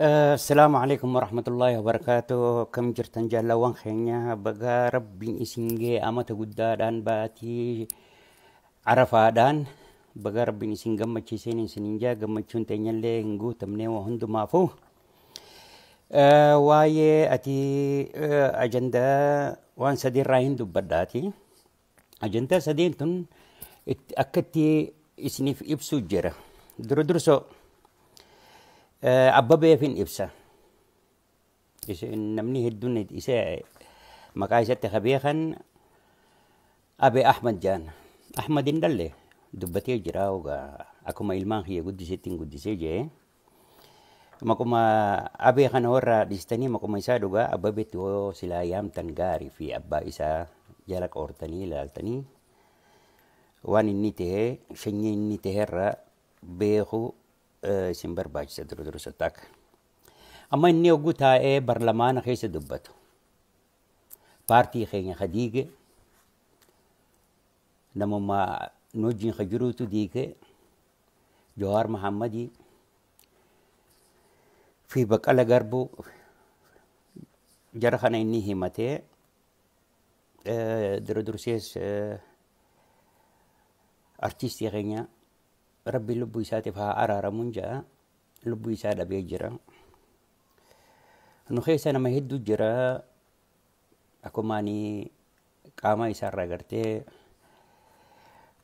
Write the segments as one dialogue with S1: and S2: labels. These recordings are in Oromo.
S1: Assalaamu alaikum warahmatullahi wabarakaatuh. Akkam jirtan jaalawwan keenya? Baga Rabbiin isin ga'e. Amata guddaadhaan, baatii Arafaadhaan baga Rabbiin isin gammachiiseen isiniin jaa. Gammachuun teenyallee hin guutamne waa hundumaafuu. Waa'ee ati ajandaa waan sadiirraa hin dubbadhaati. Ajandaa sadeen tun akka itti isiniif ibsuu jira. Dura dursoo Abbabeefin ibsa. Namni hedduun isa maqaa isatti ka beekan Abe Ahmad jaan. Ahmad hin dhalle, dubbatee jira ogaa, akkuma ilmaan kiyya guddisetti hin guddisee jee. Maquma Abee kana warra dhiistanii, maquma isaa dhugaa Abbabeetti hoo silaa yaamtan gaarii fi abbaa isaa jala qoortanii ilaaltanii waan inni ta'e, sanyii inni ta'erra beeku isin barbaachisa dura dursa takka. Amma inni hogguu taa'ee barlamaana keessa dubbatu, paartii keenya ka diige namuma nu wajjin ka jiruutu diige. Jawaar Mahammadii fi Baqqala Garbuu jara kana inni himatee, dura dursees artiistii keenya Rabbi lubbuu isaatiif haa araaramuun ja'a, lubbuu isaa dhabee jira. Nu keessa nama hedduu jira, akkuma ani qaama isaarraa gartee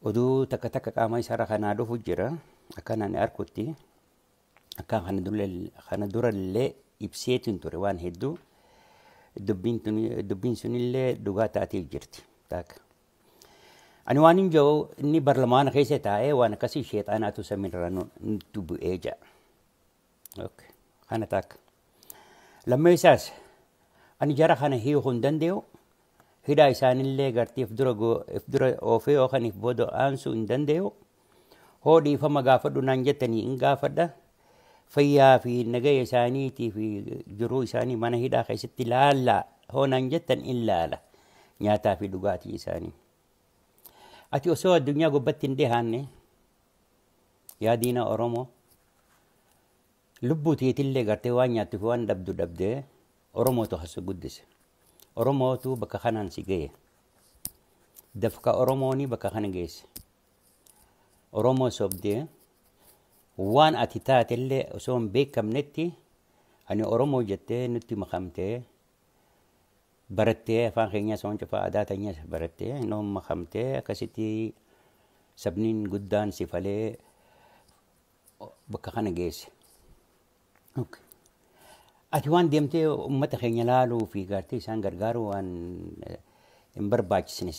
S1: oduu takka takka qaama isaarraa kanaa dhufu jira, akkan ani arkutti, akka kana durallee ibseetiin ture waan hedduu, dubbiin sunillee dhugaa taatee jirti. Takka. Ani waan hin jiru, inni barlamaana keessa taa'ee waan akkasii sheexaanaatu samiirraa nutti bu'ee ja'a. Kana takka. Lammeessaas ani jara kana hiikuu hin danda'u. Hidhaa isaanillee gartee if dura oofee yookaan if booda aansuu hin danda'u. Hoo dhiifama gaafadhu naan jettanii hin gaafadha. Fayyaa fi nagaya isaaniitii fi jiruu isaanii mana hidhaa keessatti laallaa hoo naan jettan in laala. Nyaataa fi dhugaatii isaanii. Ati osoo addunyaa gubbatti hin dhiyaanne, yaa diina Oromoo, lubbuu teetillee gartee waan nyaattu fi waan dhabdu dhabdee, Oromootu has guddise. Oromootu bakka kanaan si ga'e. Dafka Oromooni bakka kana geesse. Oromoo sobdee waan ati taatellee osoo hin beekamnetti ani Oromoo jettee nutti makamtee, barattee afaan keenyaa soon cufaa aadaa teenyaas barattee noon makamtee, akkasitti sabniin guddaan si falee bakka kana geesse. Ati waan deemtee uummata keenya laaluu fi gartee isaan gargaaruu waan hin barbaachisne,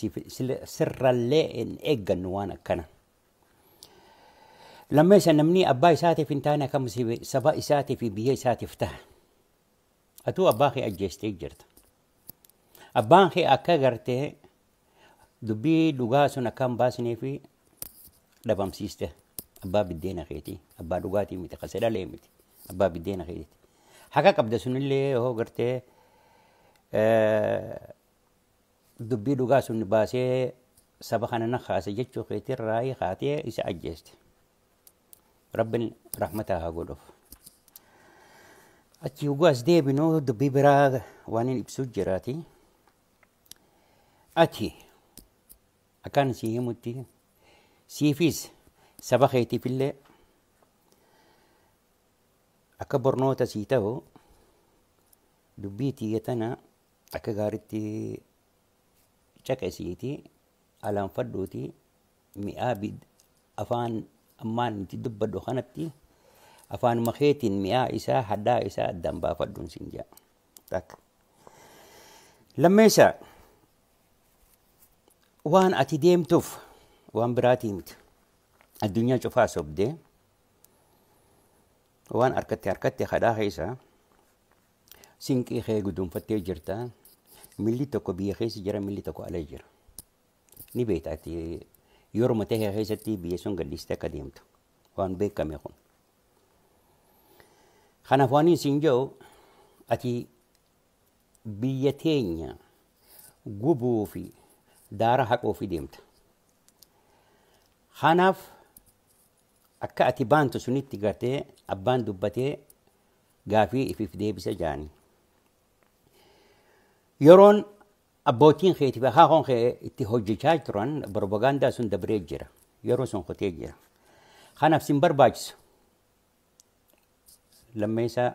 S1: sirrallee hin eeggannu waan akkana. Lammeessa, namni abbaa isaatiif hin taane akkam saba isaatiif fi biyya isaatiif ta'a? Atuu abbaa kee ajjeestee jirta. Abbaan kee akka gartee dubbii dhugaa sun akka hin baasnee fi dhabamsiiste. Abbaa biddeena keetii, abbaa dhugaatii miti, kase dhalee miti, abbaa biddeena keetiiti. Haqa qabda sunillee hoo gartee dubbii dhugaa sun baasee saba kana na kaase jechuu keetirraa kaatee isa ajjeeste. Rabbiin rahmata haa godhuuf. Achi hogguu as deebinu dubbii biraa waan hin ibsuu jiraati. Ati akkaan si himutti, siifis saba keetiifillee akka barnoota sii ta'u, dubbii tiyya tana akka gaariitti caqasiiti alaanfadhuuti, mi'aa afaan ammaan itti dubbadhu kanatti afaanuma keetiin mi'aa isaa, hadhaa isaa addaan baafadhuun siin jedha. Takka. Lammeessa, waan ati deemtuuf waan biraatii miti. Addunyaa cufaa sobdee waan harkatti harkatti hadhaa keessa sinqii kee guduunfattee jirta. Milli tokko biyya keessa jira, milli tokko ala jira. Ni beekta, ati yeroo ta'e keessatti biyya sun gadhiistee akka deemtu waan beekame kun. Kanaaf waan isin jedhu, ati biyya teenya gubuu fi daara haquu fi deemta. Kanaaf akka ati baantu sunitti gartee abbaan dubbatee Gaafii ifiif deebisa jaanii. Yeroon abbootiin keetii fi akaakoon kee itti hojjechaa turan propagaandaa sun dabree jira. Yeroo sun qotee jira. Kanaaf sin barbaachisu. Lammeessa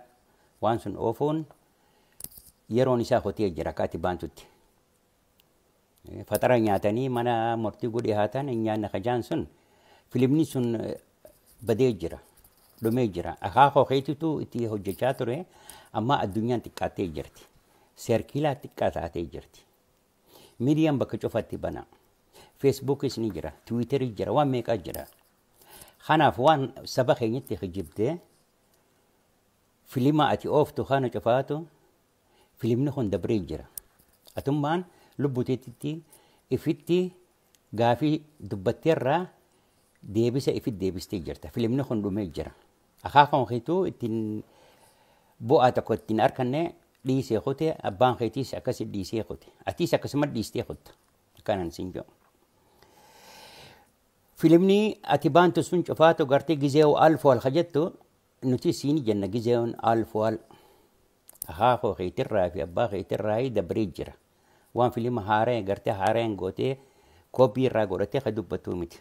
S1: waan sun oofuun yeroon isaa qotee jira akka ati baantutti. Faxara nyaatanii mana murtii godhee haatan hin nyaanne kajaan sun filimni sun badee jira. Dhumee jira. Akaakoo keetitu itti hojjechaa ture amma addunyaan xiqqaattee jirti. Seerkiilaa xiqqaa taatee jirti. Miidiyaan bakka cufatti bana. Feesbuukis ni jira, Tiwiiterii jira, waan meeqaa jira. Kanaaf waan saba keenyatti kijibdee filima ati ooftu kana cufaatu filimni kun dabree jira. Atummaan lubbuteetitti ifitti gaafii dubbatteerraa deebisa ifitti deebistee jirta. Filimni kun dhumee jira. Akaakoon keetuu ittiin bu'aa tokko ittiin arganne dhiisee kute abbaan keetiis akkasi dhiisee kute. Atiis akkasuma dhiistee kutta. Akkanaan siin jedhu. Filimni ati baantu sun cufaatu gartee gizee alfool kajettu nuti siin jenna gizeewwan alfool akaakoo keetirraa fi abbaa keetirraa dabree jira. Waan filima haaraan gartee haaraan gootee kooppii irraa godhatee ka dubbattuu miti.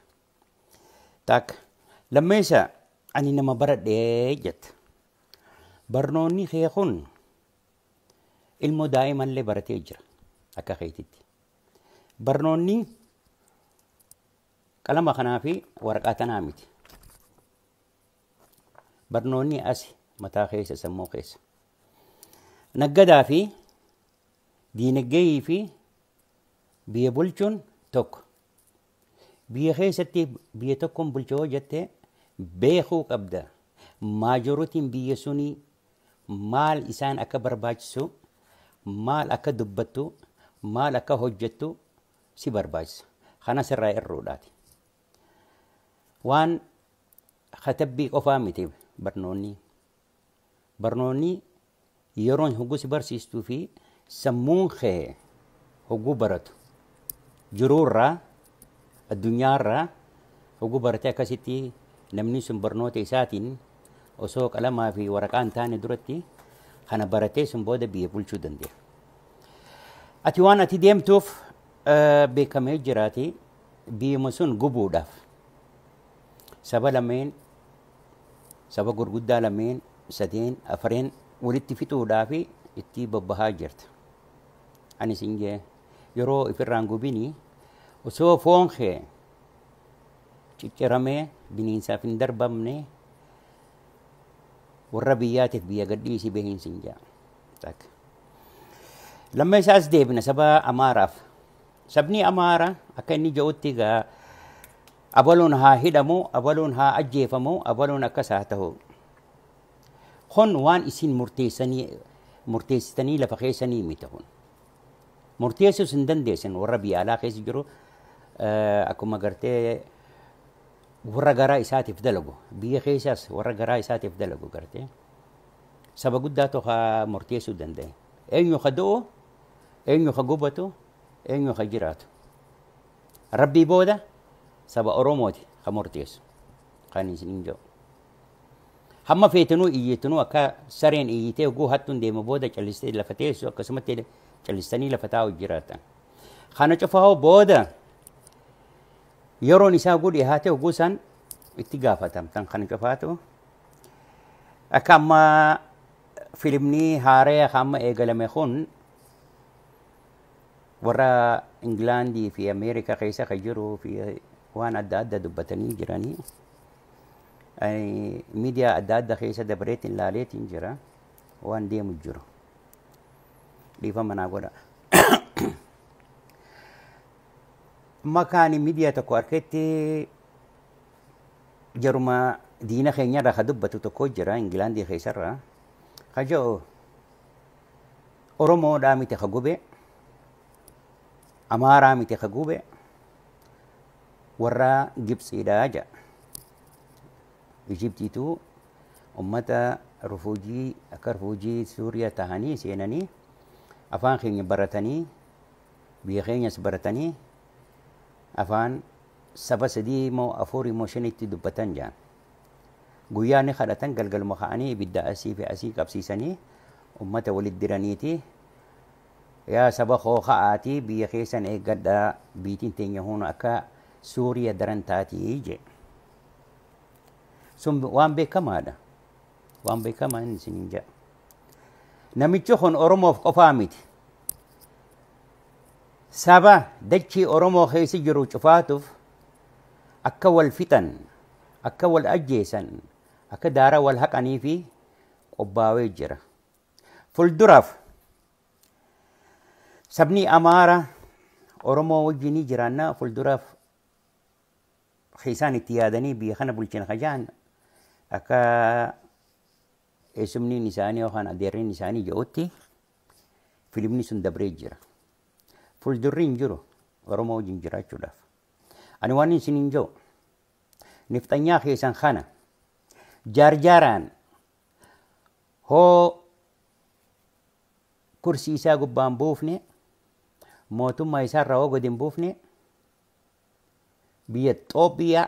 S1: Takka lammeessa ani nama baradhee jetta. Barnoonni kee kun ilmoo daa'imallee baratee jira akka keetitti. Barnoonni qalama kanaa fi waraqaa tanaa miti. Barnoonni asi mataa keessa sammuu keessa. Naggadaa fi diinagdee fi biyya bulchuun tokko. Biyya keessatti biyya tokkoon bulchoo jettee beekuu qabda. Maajoritiin biyya sunii maal isaan akka barbaachisu, maal akka dubbattu, maal akka hojjettu si barbaachisa. Kana sirraa irruudhaati. Waan katabbii qofaa miti barnoonni. Barnoonni yeroon hogguu si barsiistuu fi sammuun kee hogguu baratu jiruurraa addunyaarraa hogguu baratee akkasitti namni sun barnoota isaatiin osoo qalamaa fi waraqaa hin taane duratti kana baratee sun booda biyya bulchuu danda'a. Ati waan ati deemtuuf beekamee jiraati biyyuma sun gubuudhaaf saba lameen saba gurguddaa lameen sadeen afreen walitti fixuudhaaf itti bobbahaa jirta. Ani siin jee yeroo ifirraan gubini osoo foon kee cicciramee bineensaaf hin darbamne warra biyyaatiif biyya gadhiisii bahiin siin jaa. Lamma isaas deebina saba Amaaraaf. Sabni Amaara akka inni jedhutti egaa abaluun haa hidhamu, abaluun haa ajjeefamu, abaluun akkas haa ta'u. Kun waan isin murteessitanii lafa keessanii miti kun. Murteessuus hin dandeessan warra biyya alaa keessa jiru akkuma gartee warra garaa isaatiif dalagu biyya keessaas warra garaa isaatiif dalagu gartee saba guddaatu haa murteessuu danda'e. Eenyu ka du'u, eenyu ka gubatu, eenyu ka jiraatu. Rabbii booda saba Oromooti ka murteessu kan isin jedhu. Hamma feetinuu iyyitinuu akka sareen iyyitee oguu hattuun deema booda callistee lafa teessu akkasumatti callistanii lafa taa'u jiraatan. Kana cufaa booda yeroon isaa oguu dhiyaate oguu isaan itti gaafatamtan kana cufaatu akka amma filimni haaree amma eegalame kun warra Ingilaandii fi Ameerikaa keessa kan jiruu fi waan adda addaa dubbatanii jiranii. Miidiyaa adda addaa keessa dabareetiin laaleetiin jira waan deemu jiru. Dhiifama naa godha. Makaani miidiyaa tokko harkatti jaruma diina keenyarraa ka dubbatu tokko jira Ingilaandii keessarraa. Ka jedhu Oromoodhaa miti ka gube, Amaaraa miti ka gube, warra Gibsiidhaa jedha. Ijibtiitu ummata rufuujii akka rufuujii Suuriyaa tahanii seenanii afaan keenya baratanii biyya keenyas baratanii afaan saba sadii moo afurii moo shanitti dubbatan jedhan. Guyyaa ni kadhatan, galgaluma ka'anii ibidda asii fi asii qabsiisanii ummata walitti diraniiti. Yaa saba koo, ka'aatii biyya keessan eeggadhaa, biitiin teenya hunu akka Suuriya daran taatii je. Sun waan beekamaadha. Waan beekamaa inni isiniin jedha. Namichi kun Oromoof qofaa miti. Saba dachii Oromoo keessa jiru cufaatuuf akka wal fixan, akka wal ajjeesan, akka daaraa wal haqanii fi qophaa'ee jira. Fuulduraaf sabni Amaara Oromoo wajjin jiraannaa, fuulduraaf isaan itti yaadanii biyya kana bulchina kajaan akka eessumniin isaanii yookaan adeerriin isaanii jedhutti filimni sun dabree jira. Fuuldurri hin jiru Oromoo wajjin jiraachuudhaaf. Ani waan isin hin jiru, nifxanyaa keessan kana jaarjaaraan hoo kursii isaa gubbaan buufne, mootummaa isaarraa hoo gadi hin buufne, biyya Xoobbiyaa,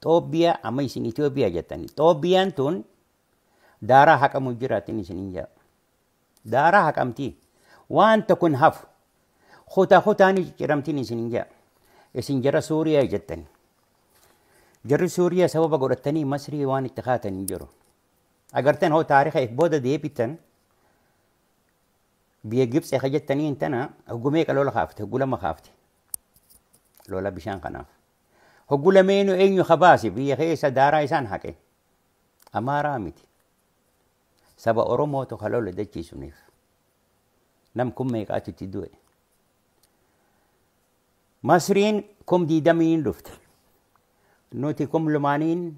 S1: Xoobbiyaa amma isin Itoophiyaa jettani. Xoobbiyaan tun daaraa haqamu jiraatin isin hin jedha. Daaraa haqamti. Waan tokko hin hafu. Kutaa kutaan cicciramtiin isin hin jedha. Isin jara Suuriyaa jettani. Jarri Suuriyaa sababa godhatanii Masrii waan itti kaatan hin jiru. Agartan hoo taarika if booda deebitan, biyya Gibxi ka jettanii tana hogguu meeqa lola kaafte? Hogguu lama kaafte. Lola bishaan kanaaf. Hogguu lameenu eenyu kabaase biyya keessa daaraa isaan haqe? Amaaraa miti. Saba Oromootu ka lola dachiisuniif. Nam kun meeqaatu itti du'e? Masriin 20,000 dhufte. Nuti 2000n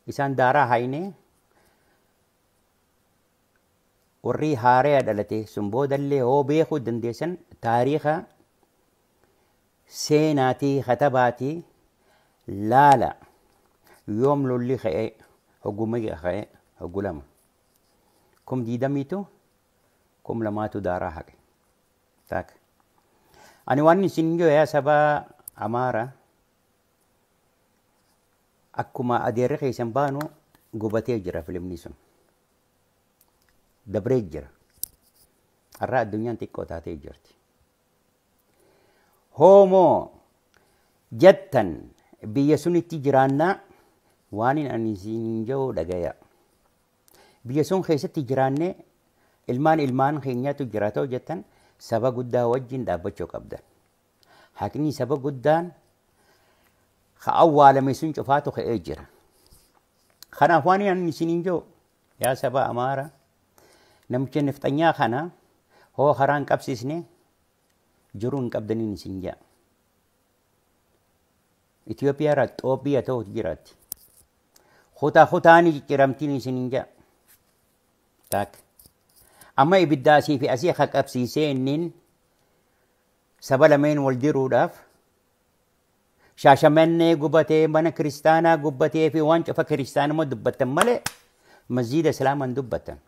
S1: isaan daaraa hayne. Warri haaree dhalate sun boodallee hoo beekuu dandeessan, taariika seenaatii katabaatii laala, yoom lolli ka'e, hogguu meeqa ka'e? Hogguu lama. 20,000tu 2000tu daaraa haqe. Taaka. Ani waan isin jiru, yaa saba Amaara, akkuma adeerri keessan baanu gubatee jira filimni sun. Dabree jira. Har'a addunyaan xiqqoo taatee jirti. Hoomoo jettan biyya sunitti jiraannaa, waan ani isin jiru dhagaya. Biyya sun keessatti jiraannee ilmaan ilmaan keenyaatu jiraatoo jettan, saba guddaa wajjin dhaabbachuu qabdan. Haqni saba guddaan ka awwaalame sun cufaatu ka'ee jira. Kanaaf waan ani isin jiru, yaa saba Amaara, namicha nifxanyaa kana hoo karaan qabsiisne jiruu hin qabdaniin isin jedha. Itoophiyaa irraa Xoobbiyaa ta'utu jiraatti. Kutaa kutaanii cicciramtiin isin hin jedha. Taak. Amma ibidda asii fi asii akka qabsiisee innin saba lameen wal diruudhaaf Shaashamannee gubatee, mana kiristaanaa gubatee fi waan cufa kiristaanuma dubbattan malee masjiida islaamaan dubbattan.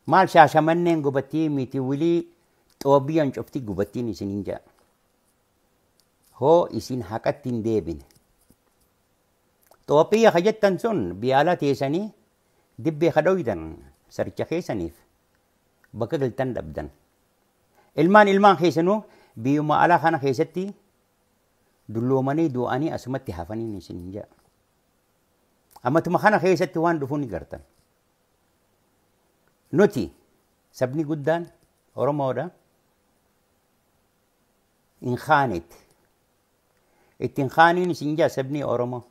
S1: Maal Shaashamanneen gubattii miti, wilii Xoobbiyaan cufti gubattiin isin hin jedha. Hoo isin haqatti hin deebine. Xoobbiya ka jettan sun biyya alaa teessanii dibbee ka dhoydan saricha keessaniif bakka galtan dhabdan. Ilmaan ilmaan keessanuu biyyuma alaa kana keessatti dulloomanii du'anii asumatti hafanii isin hin jedha. Ammatuma kana keessatti waan dhufuu ni gartan. Nuti sabni guddaan Oromoodha. Hin kaanetti. Ittiin kaaniin isin jedha sabni Oromoo.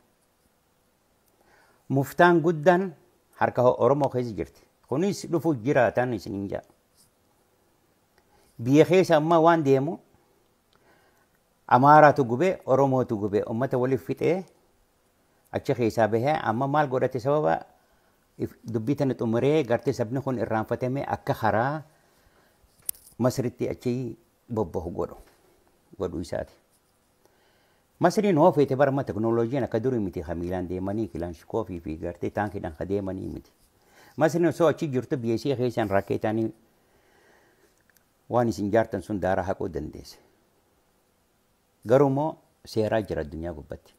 S1: Muftaan guddaan harka Oromoo keessa jirti. Kunis dhufuu jiraatan isin hin jedha. Biyya keessa amma waan deemu Amaaraatu gubee, Oromootu gubee, uummata waliif fixee achi keessaa bahee amma maal godhate? Sababa dubbii tana xumuree gartee sabni kun irraanfatamee akka karaa Masritti achi bobbahu godhu isaati. Masriin hoo feete bara amma teknooloojiin akka durii miti, ka miilaan deemanii kilaanshikoofii fi gartee taankiidhaan ka deemanii miti. Masriin osoo achi jirtu biyya ishee keessaan rakkeetaanii waan isin jaartan sun daaraa haquu dandeesse. Garuu immoo seeraa jira addunyaa gubbatti.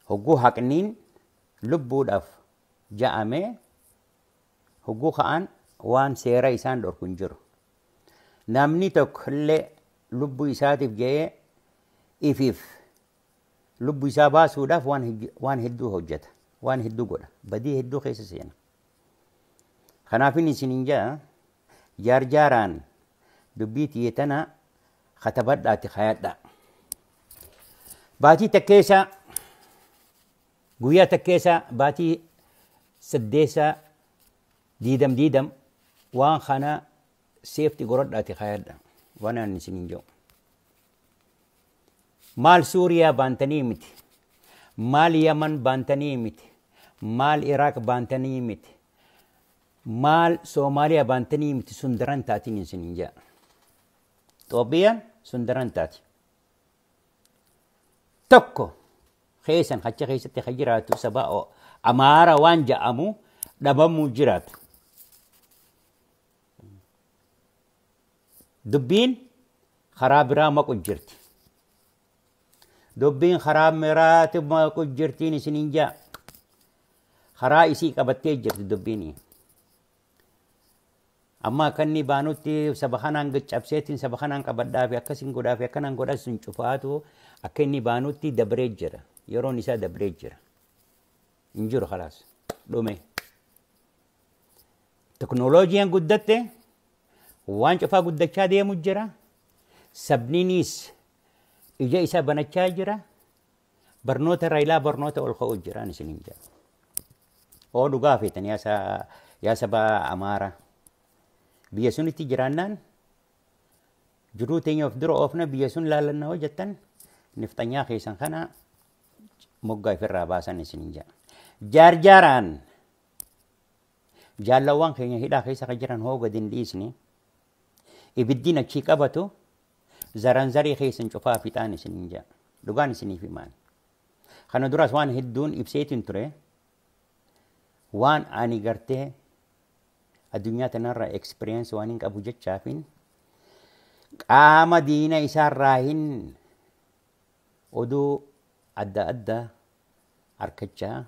S1: Hogguu haqniin lubbuudhaaf ja'amee hogguu ka'an waan seera isaan dhorku hin jiru. Namni tokko illee lubbuu isaatiif jedhee ifiif lubbuu isaa baasuudhaaf waan hedduu hojjeta. Waan hedduu godha. Badii hedduu keessa seena. Kanaafin isin hin jedha jaarjaaraan dubbii tiyye tana katabadhaati kayadha. Baatii takkeessa guyyaa takkeessa baatii saddeessa diidam diidam waan kana seefti gorodhaati kayadha. Waan ani isin hin jedhu. Maal Suuriyaa baantanii miti. Maal Yaman baantanii miti. Maal Iraaq baantanii miti. Maal Soomaaliyaa baantanii miti sun daran taatiin isin hin jedha. Xoobbiyaan sun daran taati. Tokko keessan achi keessatti kan jiraatu saba Amaara waan jedhamu dhabamuu jiraatu. Dubbiin karaa biraa maqu jirti. Dubbiin karaa biraatti maqu jirtiin isin hin jedha. Karaa isii qabattee jirti dubbiin. Amma akka inni baanutti saba kanaan cabseetiin saba kanaan qabadhaa fi akkasiin godhaa fi akkanaan godhaa sun cufaatu akka inni baanutti dabree jira. Yeroon isaa dabree jira. Hin jiru khalaas. Dhume. Teknooloojiin guddatte waan cufaa guddachaa deemu jira. Sabniinis ija isaa banachaa jira. Barnoota irraa ilaa barnoota ol ka'uu jira isin hin jedha. Oo dhugaa feetan yaa saba Amaaraa. Biyya sunitti jiraannaan jiruu teenya of dura oofna biyya sun laallanna hoo jettan nifxanyaa keessan kana moggaa ofirraa baasan isin hin jedha. Jaarjaaraan jaallawwan keenya hidhaa keessa kan jiran hoo gadi hin dhiisne ibiddiin achii qabatu zaranzarii keessan cufaa fixaan isin hin jedha. Dhugaan isiniif himaan. Kana duras waan hedduun ibseetiin ture waan ani gartee addunyaa tanarra experience waan hin qabu jechaafin qaama diina isaarraa hin oduu adda addaa harkachaa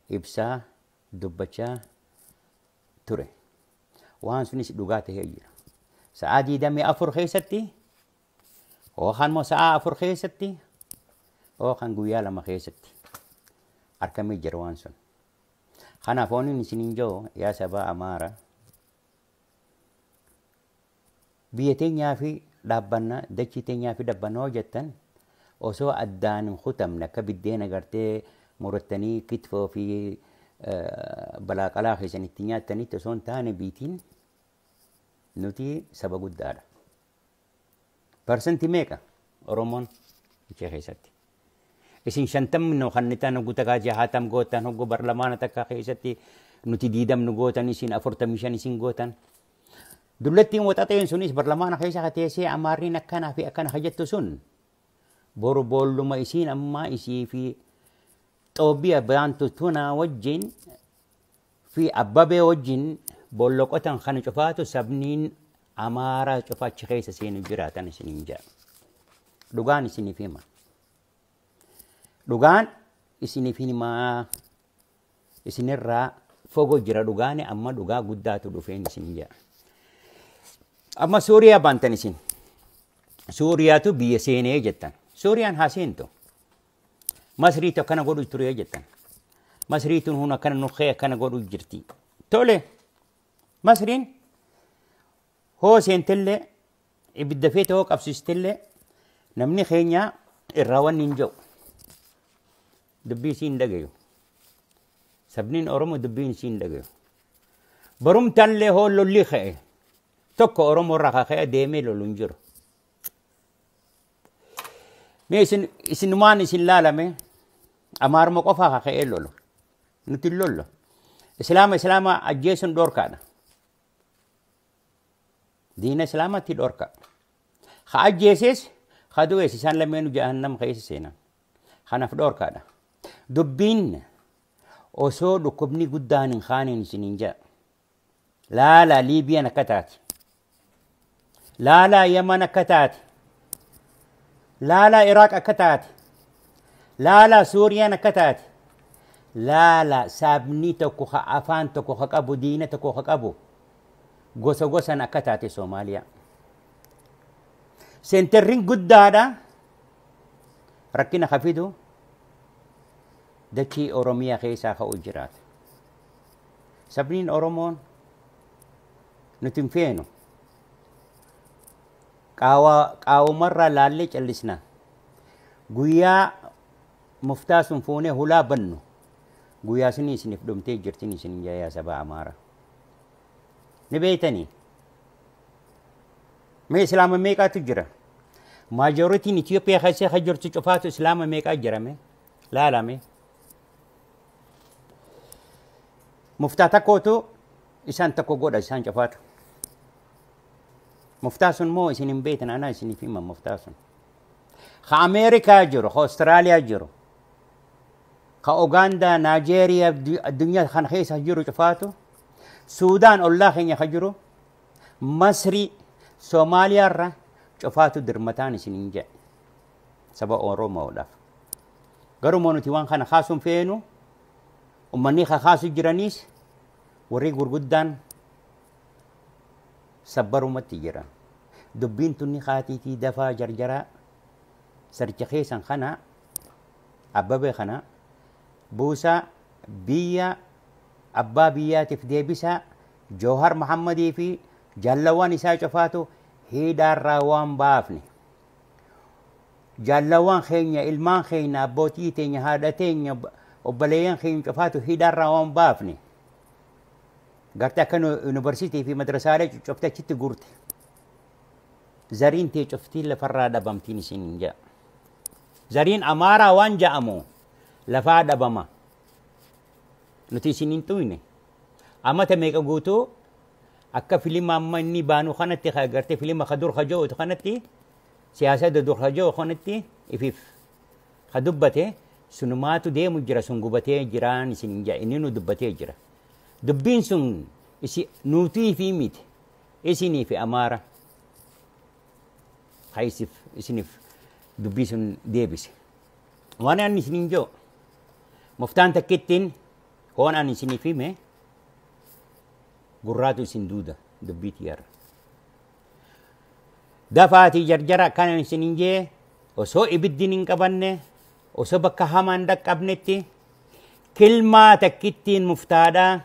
S1: ibsaa dubbachaa ture. Waan sunis dhugaa tahee jira. Sa'aa 24 keessatti yookaan immoo sa'aa 4 keessatti yookaan guyyaa 2 keessatti harkamee jira waan sun. Kanaaf waan isin hin jiru yaa saba Amaaraa biyya teenyaa fi dhaabbanna dachii teenyaa fi dhaabbanna hojjettan osoo addaan hin kutamne akka biddeena gartee murattanii kitfoo fi balaaqalaa keessan itti nyaattanitti osoo hin taane biitiin nuti saba guddaadha. Parsantii meeqa Oromoon ishee keessatti? Isin 50 kan ta'an guutaa 60 gootan hogguu barlamaana takka keessatti nuti 20 gootan isin 45 isin gootan. Dullattiin waxaxeen sunis barlamaana keessa teessee Amaarriin akkanaa fi akkana hojjettu sun boru boolluma isiin ammaa isii fi Xoobbiya baantu tunaa wajjin fi Abbabee wajjin boolloqotan kana cufaatu sabniin Amaaraa cufa achi keessa seenu jiraatan isiniin jedha. Dhugaan isiniif hima. Dhugaan isiniif himaa isinirraa fogoo jira dhugaan amma dhugaa guddaatu dhufeen isin jedha. Amma Suuriyaa baantan isin. Suuriyaatu biyya seenee jettan. Suuriyaan haa seentu. Masriitu akkana godhu ture jettan. Masriituun hun akkana nuqee akkana godhu jirti. Tole Masriin hoo seentellee ibidda feete hoo qabsiistellee namni keenya irraa wanni hin jiru. Dubbii isii hin dhagayu. Sabniin Oromoo dubbiin isii hin dhagayu. Barumtaallee hoo lolli ka'e tokko Oromoo irraa ka'e deemee lolu hin jiru. Mee isinumaan isin laalame Amaaruma qofaa ka'ee lolu. Nuti hin lollu. Islaama ajjeesuun dhorkaadha. Diina Islaamatti dhorka. Ha ajjeeses ha du'es isaan lameenu jahannam keessa seenan. Kanaaf dhorkaadha. Dubbiin osoo dhukkubni guddaan hin kaaniin isiniin jedha. Laalaa Liibiyaan akka taate. Laalaa Yaman akka taate. Laalaa Iraaq akka taate. Laala Suuriyaan akka taate. Laala sabni tokko ka afaan tokko ka qabu diina tokko ka qabu gosa gosan akka taate Soomaaliyaa. Seenterriin guddaadha. Rakkina ka fidu dachii Oromiyaa keessaa ka'u jiraata. Sabniin Oromoon nuti hin feenu. Qaawumarraa laallee callisna. Guyyaa muftaa sun fuunee hulaa bannu. Guyyaa suni isiniif dhumtee jirtin isin jaayaa saba Amaara. Ni beeytanii? Mee Islaama meeqaatu jira? Maajoritiin Itoophiyaa keessa ka jirtu cufaatu Islaama meeqaa jira mee? Laalame. Muftaa tokkootu isaan tokko godha isaan cufaatu. Muftaa sun moo isin hin beektan anaa isiniif hima muftaa sun. Ka Ameerikaa jiru, ka Austraaliyaa jiru, ka Ugaandaa, Naajeeriyaa, addunyaa kana keessa jiru cufaatu, Suudaan ollaa keenya ka jiru, Masrii, Soomaaliyaa irra cufaatu dirmataan isin hin jedhe saba Oromoodhaaf. Garuu nuti waan kana kaasuun feenu uummanni kakaasu jiraniis warri gurguddaan sabbarumatti jiran. Dubbiin tunni kaatiitii dafaa jarjaraa sarcha keessan kana abbabee kana buusaa biyya abbaa biyyaatiif deebisaa Joohar Mahammadii fi jaallawwan isaa cufaatu hidhaarraa waan baafne. Jaallawwan keenya ilmaan keenya abbootii teenya haadha teenya obboleeyyan keenya cufaatu hidhaarraa waan baafne. Gartee akka yuunivarsiitii fi madrasaalee cuccufte achitti gurte. Zariin tee cuftii lafarraa dhabamtiin isin hin jedha. Zariin Amaaraa waan ja'amu lafaa dhabama. Nuti isin hin xuyne. Amata meeqa guutuu akka filima amma inni baanu kanatti gartee filima ka dur ka jiru kanatti siyaasa dur ka jiru kanatti ifiif ka dubbate sunumaatu deemu jira sun gubatee jiraan isin hin jedha inni nu dubbatee jira. Dubbiin sun nuutii fi miti isinii fi Amaara. Haisif isiniif dubbii sun deebise. Waan ani isiniin jiru muftaan takkittiin hoon ani isiniif hime gurraatu isin duuda dubbii tiyyarra. Dafaatii jarjara akkana isiniin jee osoo ibiddiin hin qabanne osoo bakka hamaan dhaqqabnetti kilmaa takkittiin muftaadhaa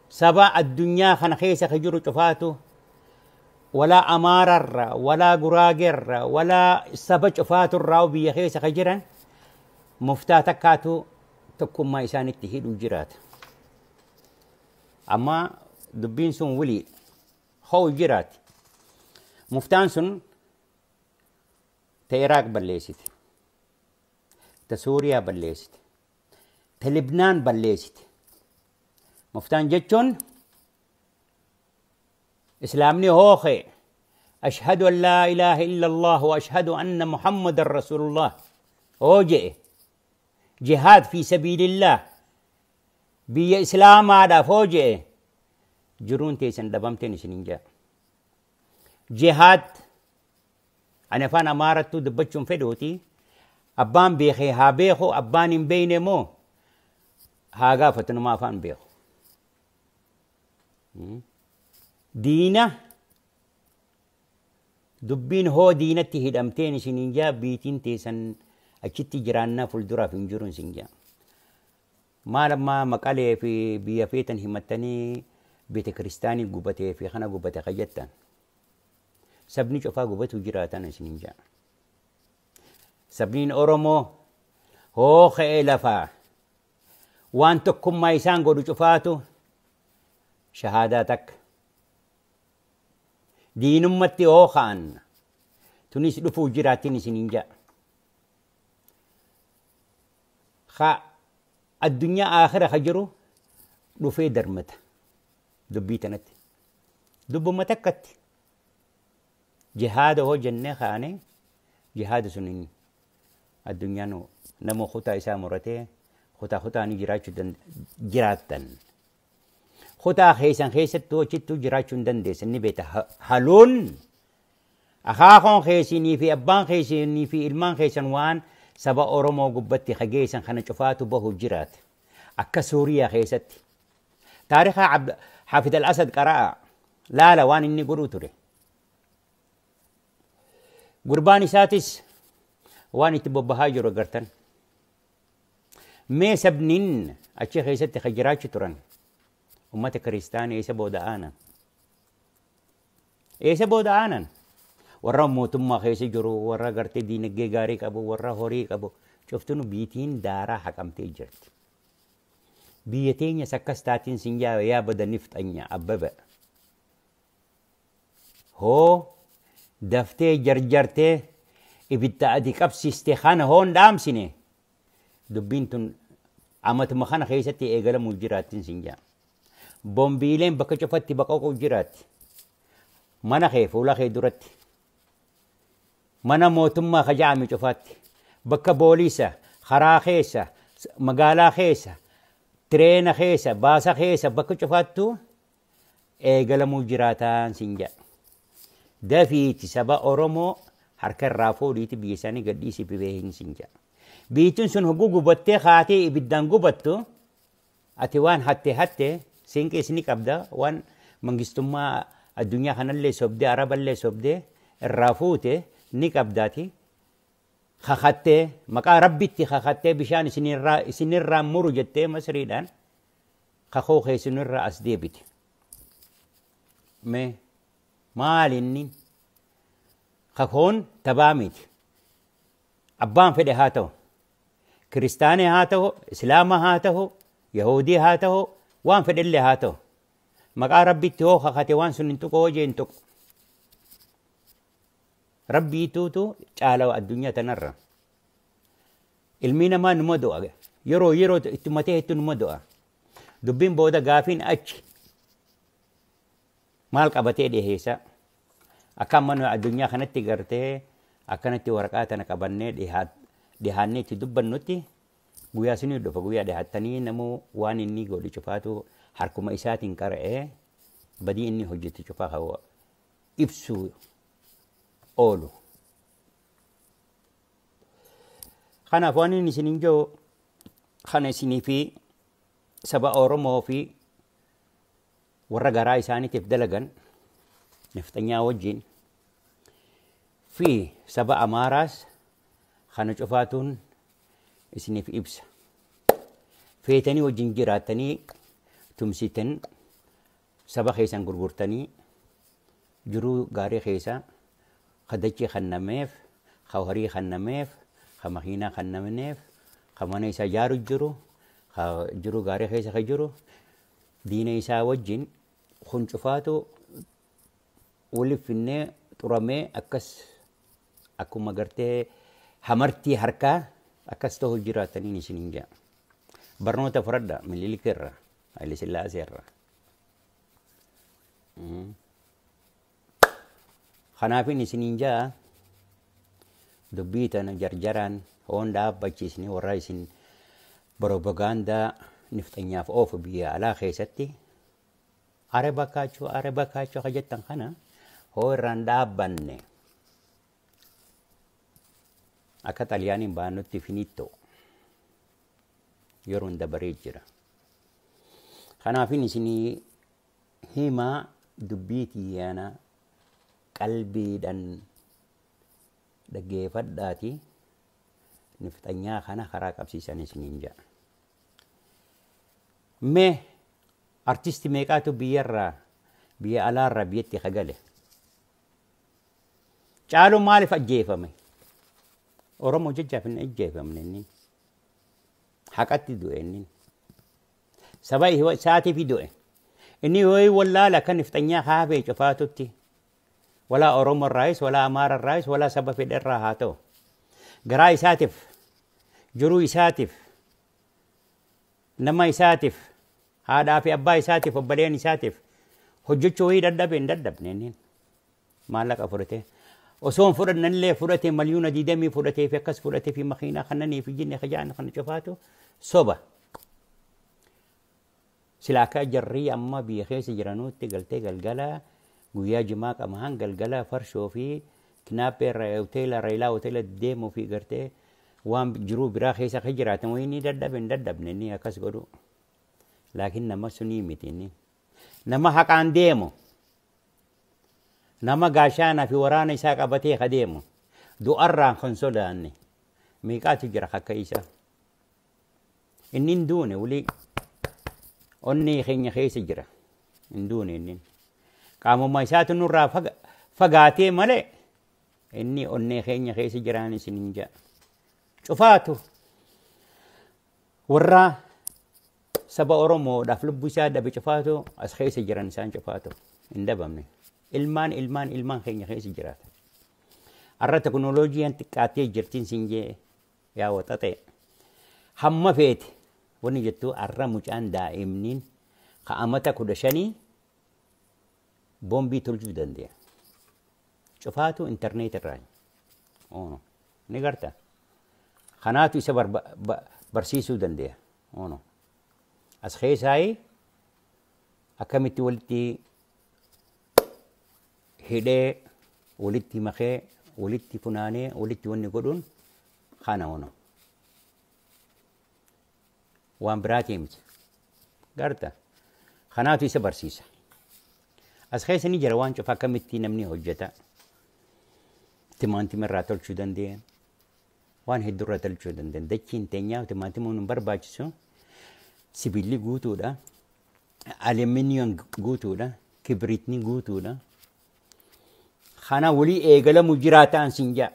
S1: saba addunyaa kana keessa ka jiru cufaatu walaa Amaararra walaa Guraageerra walaa saba cufaaturraa biyya keessa ka jiran muftaa takkaatu tokkummaa isaanitti hidhuu jiraata. Amma dubbiin sun wilii ho'u jiraati. Muftaan sun ta Iraaq balleessite, ta Suuriyaa balleessite, ta Libnaan balleessite. Muftaan jechuun Islaamni hooqe ashhadu an laa ilaaha illa Allah wa ashhadu anna Muhammadan Rasulullah hoo je'e jihaad fi sabiilillah biyya Islaamaadhaaf hoo je'e jiruun teessan dhabamteen isin hin jedha. Jihaad ani afaan Amaarattuu dubbachuun fedhuuti abbaan beekee haa beeku abbaan hin beekne immoo haa gaafatu nama afaan beeku. Diina dubbiin hoo diinatti hidhamteen isin hin jaa biitiin teessan achitti jiraannaa fuulduraaf hin jiru isin jaa. Maal ammaa Maqalee fi biyya feetan himattanii beete kiristaanii gubatee fi kana gubate ka jettan. Sabni cufaa gubatu jiraatan isin hin jaa. Sabniin Oromoo hoo ka'ee lafaa waan tokkummaa isaan godhu cufaatu shahaadaa takka. Diinummatti hoo ka'an tunis dhufuu jiraattiin isin hin jaa. Ka addunyaa aakhira ka jiru dhufee darmata dubbii tanatti. Dubbuma takkatti. Jihaada hoo jennee kaane jihaada sun hin addunyaan nama kutaa isaa muratee kutaa kutaanii jiraachuu jiraattan. Kutaa keessan keessattuu achittuu jiraachuu hin dandeessan ni beekta. Haluun akaakoon keessanii fi abbaan keessanii fi ilmaan keessan waan Saba Oromoo gubbatti hageessan kana cufaatu bahuuf jiraata. Akka Suuriyaa keessatti. Taarika Xaafid al-Asad qara'a laala waan inni godhuu ture. Gurbaan isaatis waan itti bobbahaa jiru agartan. Mee sabniin achi keessatti ka jiraachuu turan ummata kiristaanii eessa booda aanan? Eessa booda aanan? Warra mootummaa keessa jiru, warra gartee diinagdee gaarii qabu, warra horii qabu, cuftunu biitiin daaraa haqamtee jirti. Biyya teenyas akkas taatiin sin yaa bada nifxanya Abbaba. Hoo daftee jarjartee ibidda adi qabsiiste kana hoon dhaamsine dubbiin tun amatuma kana keessatti eegalamuu jiraattiin sin jaa. Bombiileen bakka cufatti baqaquu jiraatti. Mana kee fuula kee duratti. Mana mootummaa ka ja'ame cufaatti. Bakka booliisa, karaa keessa, magaalaa keessa, tireena keessa, baasa keessa bakka cufaattu eegalamuu jiraataan sin jaa. Dafiiti saba Oromoo harka irraa fuudhiiti biyya isaanii gadhiisii beehin sin jaa. Biittiin sun hogguu gubattee kaatee ibiddaan gubattu ati waan hatte hatte siinqees ni qabda waan mangistummaa addunyaa kanallee sobdee araballee sobdee irraa fuute ni qabdaati. Kakattee maqaa rabbitti kakattee bishaan isinirraa muru jettee Masriidhaan kakoo keessanirraa as deebite. Mee maal inni kakoon tabaa miti. Abbaan fedhe haa ta'u, kiristaanii haa ta'u, islaama haa ta'u, yahudii haa ta'u, waan fedhellee haa ta'u. Maqaa rabbitti hoo kakate waan sun hin tuqu hojii hin tuqu. Rabbiituutu caala addunyaa tanarra. Ilmi namaa numa du'a. Yeroo yeroo itti matee itti numa du'a. Dubbiin booda gaafiin achi maal qabatee dhiheessa. Akka amma nu addunyaa kanatti gartee akkanatti waraqaa tana qabannee dhihaannee itti dubbannutti guyyaa sinii dhufa guyyaa dhihaattanii namuu waan inni godhu cufaatu harkuma isaatiin qara'ee badii inni hojjetu cufaa hawa ibsu oolu. Kanaaf waan inni isiniin jiru kana isinii fi saba Oromoo fi warra garaa isaaniitiif dalagan nifxanyaa wajjin fi saba Amaaraas kana cufaatuun isiniif ibsa. Feetanii wajjin jiraattanii tumsitan saba keessan gurgurtanii jiruu gaarii keessa kadachii kannameef, ka horii kannameef, ka makiinaa kannamneef, ka mana isaa ijaaru jiru, ka jiruu gaarii keessa ka jiru diina isaa wajjin kun cufaatu waliif finnee xuramee akkas akkuma gartee hamartii harkaa akkas ta'u jiraataniin isiniin jedha. Barnoota fudhadha Minilik irra, Haile Sillaasee irra. Kanaafin isiniin jedha dubbii tana jarjaraan hoon dhaabbachiisne warra isin propagaandaa nifxanyaaf oofu biyya alaa keessatti are bakkaachuu are bakkaachuu ka jettan kana hoo irraan dhaabbanne akka xaliyaaniin baannutti finitto yeroon dabaree jira. Kanaafin isinii himaa dubbii tiyyaana qalbiidhaan dhaggeeffadhaati nifxanyaa kana karaa qabsiisan isiniin jedha. Mee artisti meeqaatu biyyarraa biyya alaarraa biyyatti kagale? Caalu maaliif ajjeefame? Oromoo jechaaf hin ajjeefamne inni. Haqatti du'e inni. Saba isaatiif du'e. Inni yoo wallaala kan nifxanyaa haafee cufaatutti. Walaa Oromoo irraayis, walaa Amaara irraayis, walaa saba fedhe irraa haa ta'u. Garaa isaatiif, jiruu isaatiif, nama isaatiif, haadhaa fi abbaa isaatiif, obboleen isaatiif hojjechuu wayii dadhabe hin dadhabne inni. Maallaqa fudhatee. Osoo hin fudhannellee fudhatee 20,000,000 fudhatee fi akkas fudhatee fi makiinaa kannanii fi jinni kajaan kana cufaatu soba. Sila akka jarrii amma biyya keessa jiranuutti galtee galgala guyyaa jimaa qamahan galgala farshoo fi kinaappee irraa hoteela Raayilaa hoteela deemuu fi gartee Waan jiruu biraa keessa akka jiraatan wayii ni dadhabe hin dadhabne inni akkas godhu. Laakiin nama sunii miti inni. Nama haqaan deemu. Nama gaashaanaa fi waraana isaa qabatee ka deemu. Du'arraan kan sodaanne. Meeqaatu jira akka isaa. Inni hin duune wulii onnee keenya keessa jira. Hin duune inni. Qaamuma isaatu nurraa fagaatee malee inni onnee keenya keessa jiraan isin hin jedha. Cufaatu warra saba Oromoodhaaf lubbuu isaa dhabe cufaatu as keessa jiran isaan cufaatu hin dhabamne. Ilmaan ilmaan ilmaan keenya keessa jiraata. Har'a teknooloojiin xiqqaattee jirtiin siin jee yaa waxaxee. Hamma feete wanni jettu har'a mucaan daa'imniin ka'amata 15 boombii tolchuu danda'a. Cufaatu intarneet irraa. Ono ni garta. Kanaatu isa barsiisuu danda'a. Ono as keessaayi akkamitti walitti hidhee walitti makee walitti funaanee walitti wanni godhuun kana ono. Waan biraatii miti. Garta. Kanaatu isa barsiisa. As keessa ni jira waan cufa akkamitti namni hojjeta. Timaatima irraa tolchuu dandeenya. Waan hedduu irraa tolchuu dandeenya. Dachiin teenyaa timaatima nu barbaachisu. Sibiilli guutuudha. Aluminium guutuudha. Kibiriitni guutuudha. Kana walii eegalamu jiraataan siin jaa.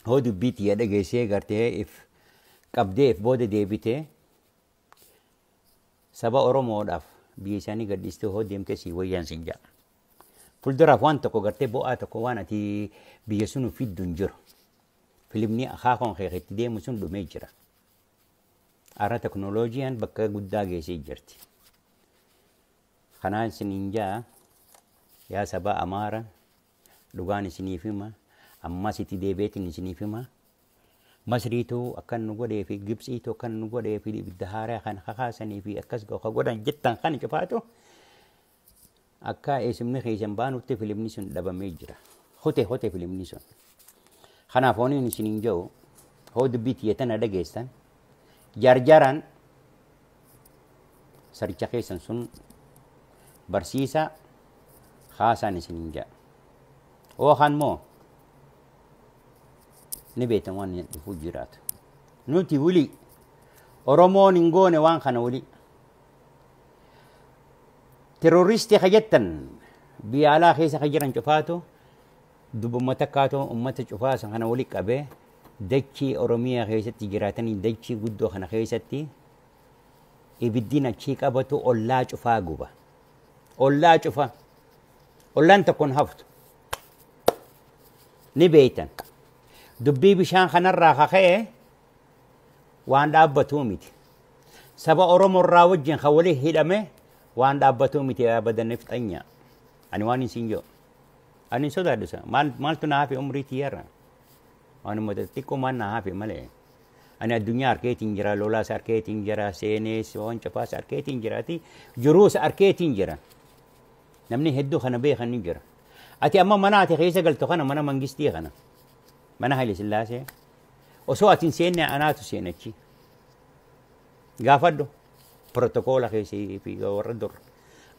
S1: Hoo dubbii tiyya dhageessee gartee if qabdee if booda deebitee saba Oromoodhaaf biyya isaanii gadhiistee hoo deemtee sii wayyaan siin jaa. Fuulduraaf waan tokko gartee bu'aa tokko waan ati biyya sun fiddu hin jiru. Filimni akaakoon keeketti deemu sun dhumee jira. Har'a teknooloojiyaan bakka guddaa geessee jirti. Kanaan isiniin jaa yaa saba Amaara dhugaan isiniif hima ammas itti deebi'eetiin isiniif hima. Masriitu akkan nu godhee fi Gibxiitu akkan nu godhee fi ibidda haaraa kan kakaasanii fi akkas godhan jettan kan cufaatu akka eessumni keessan baanutti filimni sun dhabamee jira. Hote hote filimni sun. Kanaaf hooniin isiniin jiru hoo dubbii tiyya tana dhageessan jarjaraan saricha keessan sun barsiisa haasaan isiniin jedha. Ookaan moo ni beektan waan dhufuu jiraatu. Nuti wuli Oromoon hin goone waan kana wuli. Terroristii ka jettan biyya alaa keessa ka jiran cufaatu dubbuma takkaatu uummata cufaa kana wali qabee dachii Oromiyaa keessatti jiraatanii dachii guddoo kana keessatti ibiddiin achii qabatu ollaa cufaa guba. Ollaa cufa. Ollaan tokkoon haftu. Ni beektan. Dubbii bishaan kanarraa kaka'e waan dhaabbatuu miti. Saba Oromoo irraa wajjin kan walii hidhame waan dhaabbatuu miti abadan nifxanya. Ani waan hin siin jiru. Ani hin sodaadhu isa. Maaltu na hafe umrii tiyyarra? Waanuma xixiqqoo maal na hafe malee. Ani addunyaa harkeetiin jira, lolaas harkeetiin jira, seenees waan cufaas harkeetiin jiraati, jiruus harkeetiin jira. Namni hedduu kana beekan ni jira. Ati amma mana ati keessa galtu kana mana mangistii kana. Mana Haile Sillaasee. Osoo ati hin seenne anaatu seenachi. Gaafadhu protokoola keessa fi warra dur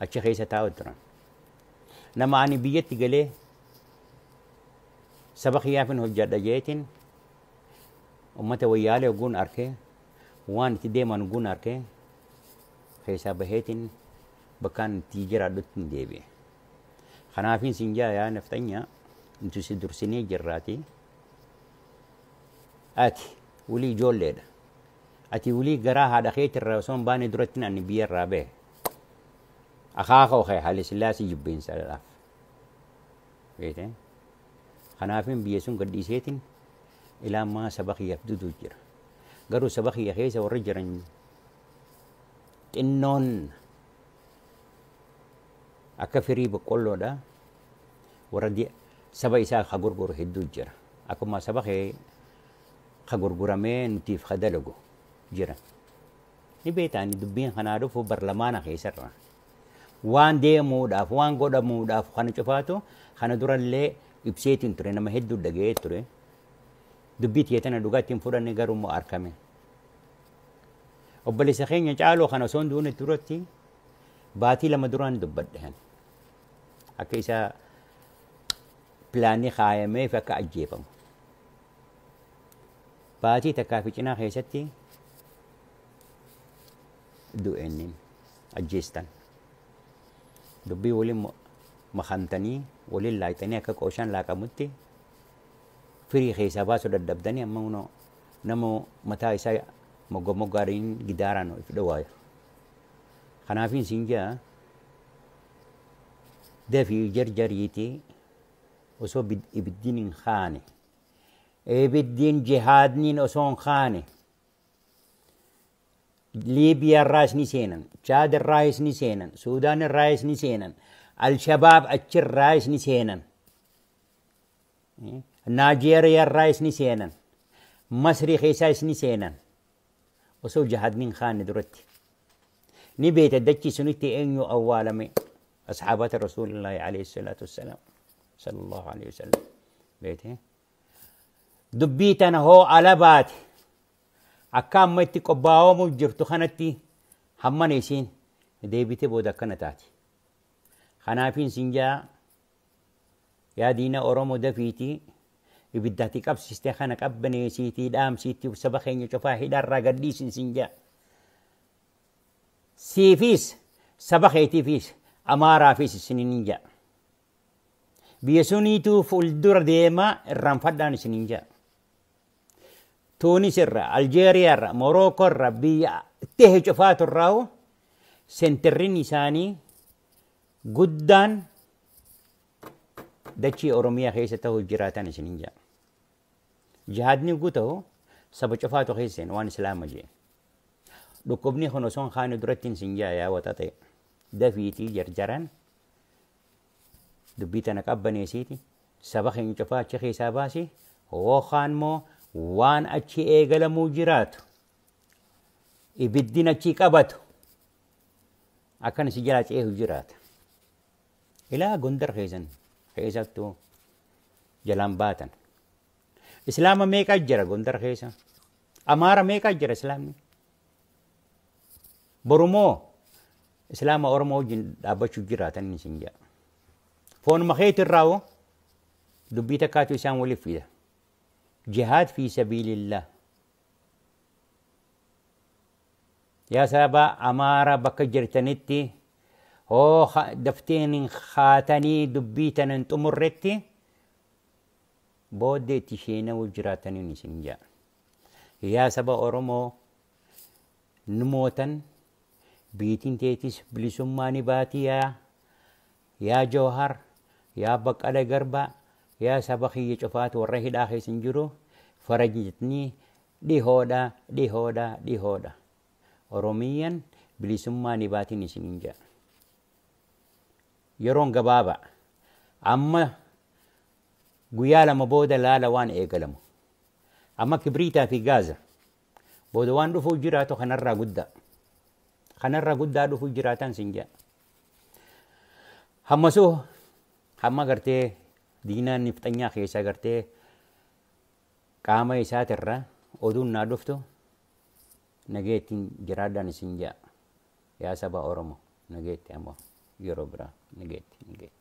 S1: achi keessa taa'u turan. Nama ani biyyatti galee saba kiyyaafin hojjedha jeetiin uummata wayyaalee ogguun arkee waan itti deeman ogguun arkee keessaa baheetiin bakkaan itti jiraadhutti hin deebi'e. Kanaafin siin jaa yaa nafxanya nuti si dursinee jirraati. Ati wulii ijoolleedha. Ati wulii garaa haadha keetirraa osoo hin baane duratti ani biyya irraa bahe. Akaakoo kee Haile Sillaasee jibbeensaadhaaf. Beekte? Kanaafin biyya sun gadhiiseetiin ilaa ammaa saba kiyyaaf dudu jira. Garuu saba kiyya keessa warri jiran xinnoon akka firii boqqolloodha. Warra saba isaa ka gurguru hedduu jira. Akkuma saba kee ka gurguramee nutiif ka dalagu jira. Ni beektaani dubbiin kanaa dhufu barlamaana keessarra. Waan deemuudhaaf waan godhamuudhaaf kana cufaatu kana durallee ibseetiin ture nama hedduu dhaga'ee ture. Dubbii tiyya dhugaatti hin fudhanne garuu immoo argame. Obboleessa keenya Caaloo kana osoo hin duune duratti baatii 2 duraan dubbadhe. Akka isa pilaanii kaayameef akka ajjeefamu. Baatii takkaa fi cinaa keessatti du'e inni ajjeestan. Dubbii waliin makantanii waliin laayitanii akka qooshaan laaqamutti firii keessaa baasuu dadhabdanii amma kunoo nama mataa isaa mogga moggaadhaan gidaaraan of dhowaayo. Kanaafin siin jaa dafii jarjariitii osoo ibiddiin hin kaane ibiddiin jihaadniin osoo hin kaane Liibiyaa irraas ni seenan, Chaad irraas ni seenan, Suudaan irraas ni seenan, Alshabaab achirraas ni seenan, Naajeeriyaa irraas ni seenan, Masrii keessaas ni seenan. Osoo jihaadni hin kaane duratti. Ni beekta dachii sunitti eenyu awwaalame asxaabata Rasuulillaahi alayhi salaatu wassalaam sallallahu alayhi wasallam. Beekte dubbii tana hoo ala baate akka amma itti qophaa'amuuf jirtu kanatti hammana isiin deebitee booda akkana taati. Kanaafiin siin jaa yaa diina Oromoo dafiitii ibiddaatti qabsiistee kana qabbaneessiitii dhaamsiitii saba keenya cufaa hidhaarraa gadhiisin siin jaa. Siifiis saba keetiifis Amaaraafis isiniin jaa. Biyya suniituu fuuldura deemaa irraanfadhaan isiniin jaa. Tuunis irra, Aljeeriyaa irra, Morookoo irra biyya tehe cufaatu irraa sentirriin isaanii guddaan dachii Oromiyaa keessa ta'uu jiraatan isiniin jaa. Jihaadni guutuu saba cufaatu keessa seen waan Islaama jee. Dhukkubni kun osoo hin kaane duratti isin jaa yaa waxa ta'e. Dafiitii jarjaran dubbii tana qabbaneessiiti saba keenya cufaa achi keessaa baasi yookaan immoo waan achi eegalamuu jiraatu ibiddin achi qabatu akkana si jalaa ceehu jiraata. Ilaa Gondar keessan keessattuu jalaan baatan. Islaama meeqa jira Gondar keessa? Amaara meeqa jira Islaamni? Borumoo Islaama Oromoo wajjin dhaabbachuu jiraatan isin jedha. Foonuma keetirraa dubbii takkaatu isaan waliif fida. Jihaad fi sabiilillah. Yaa saba Amaara bakka jirtanitti hoo dafteen hin kaatanii dubbii tana hin xumurretti booddee itti isheenawuu jiraataniin isin jedha. Yaa saba Oromoo numootan biitiin teetis bilisummaa ni baatii yaa Jawhar yaa Baqqala Garbaa yaa saba kiyya cufaatu warra hidhaa keessa hin jiru farajitni dhihoodha dhihoodha dhihoodha. Oromiyaan bilisummaa ni baatiin isin jedha. Yeroon gabaabaa amma guyyaa 2 booda laala waan eegalamu. Amma kibriitaa fi gaaza booda waan dhufuu jiraatu kanarraa guddaa. Kanarraa guddaa dhufuu jiraatan sin jedha. Hammasuu hamma gartee diinaan nifxanyaa keessa gartee qaama isaatirra oduun naa dhuftu nageettiin jiraadhaan isin jedha. Yaa saba Oromoo nageetti ammoo yeroo biraa nageetti nageetti.